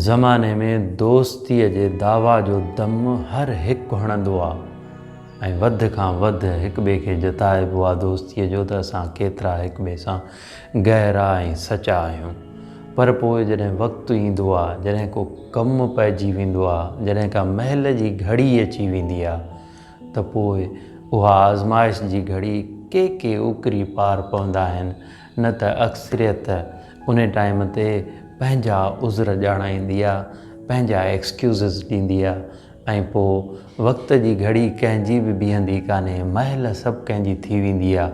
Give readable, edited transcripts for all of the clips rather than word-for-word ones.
زماني ۾ دوستيء جي دعويٰ جو دم هر هڪ هڻندو آ ۽ وڌ کان وڌ هڪ ٻئي کي جتائبو آ دوستيء جو ته اسان ڪيترا هڪ ٻئي سان گهرا ۽ سچا آهيون. پر پوء جڏهن وقت ايندو آ، جڏهن ڪو ڪم پئجي ويندو آ، جڏهن ڪا مهل جي گهڙي اچي ويندي آ ته پوء اها آزمائش جي گهڙي ڪي ڪي اڪري پار پوندا آهن نه ته اڪثريت انهي ٽائيم تي پنهنجا عذر ڄاڻائيندي آ، پنهنجا ايڪسڪيوزز ڏيندي آ ۽ پو وقت جي گهڙي ڪنهن جي به بيهندي ڪانهي، مهل سڀ ڪنهن جي ٿي ويندي آ،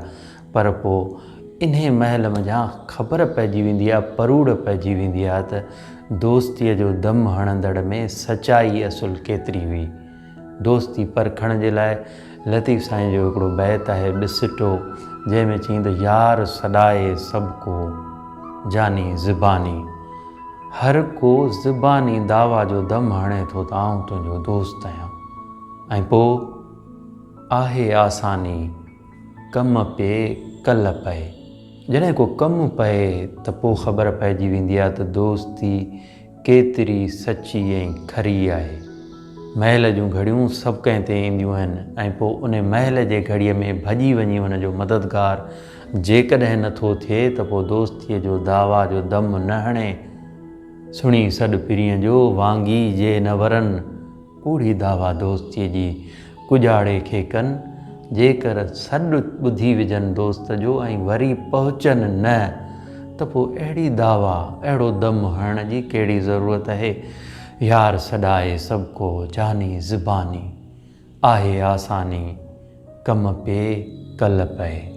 پر پو انهي مهل منجهان خبر پئجي ويندي آ، پروڙ پئجي ويندي آ ته دوستيء جو دم هڻندڙ ۾ سچائي اصل ڪيتري هئي. دوستي پرکڻ جي لاء لطيف سائين جو هڪڙو بيت آهي ٻه سٽو جنهن ۾ چئين ته يار سڏائي سڀ ڪو جاني زباني هر ڪو زباني دعويٰ جو دم هڻي ٿو ته آئون تنهنجو دوست آهيان ۽ پو آهي آساني ڪم پئي ڪل پئي جڏهن ڪو ڪم پئي ته پو خبر پئجي ويندي آهي ته دوستي ڪيتري سچي ۽ کري آهي. مهل جون گهڙيون سڀ ڪنهن تي اينديون آهن ۽ پوء انهي مهل جي گهڙيء ۾ ڀڄي وڃي ان جو مددگار جيڪڏهن نه ٿو ٿئي ته پوء دوستيء جو دعويٰ جو دم نه هڻي. سڻي سڏ پرينء جو، وانگي جي نه ورن. ڪوڙي دعويٰ دوستيء جي ڪڄاڙي کي ڪن، جيڪر سڏ ٻڌي وجهن دوست جو ۽ وري پهچن نه ته پوء اهڙي دعويٰ، اهڙو دم هڻڻ جي ڪهڙي ضرورت اهي. يار سڏائي سڀ ڪو جاني زباني، آهي آساني، ڪم پئي ڪل پئي.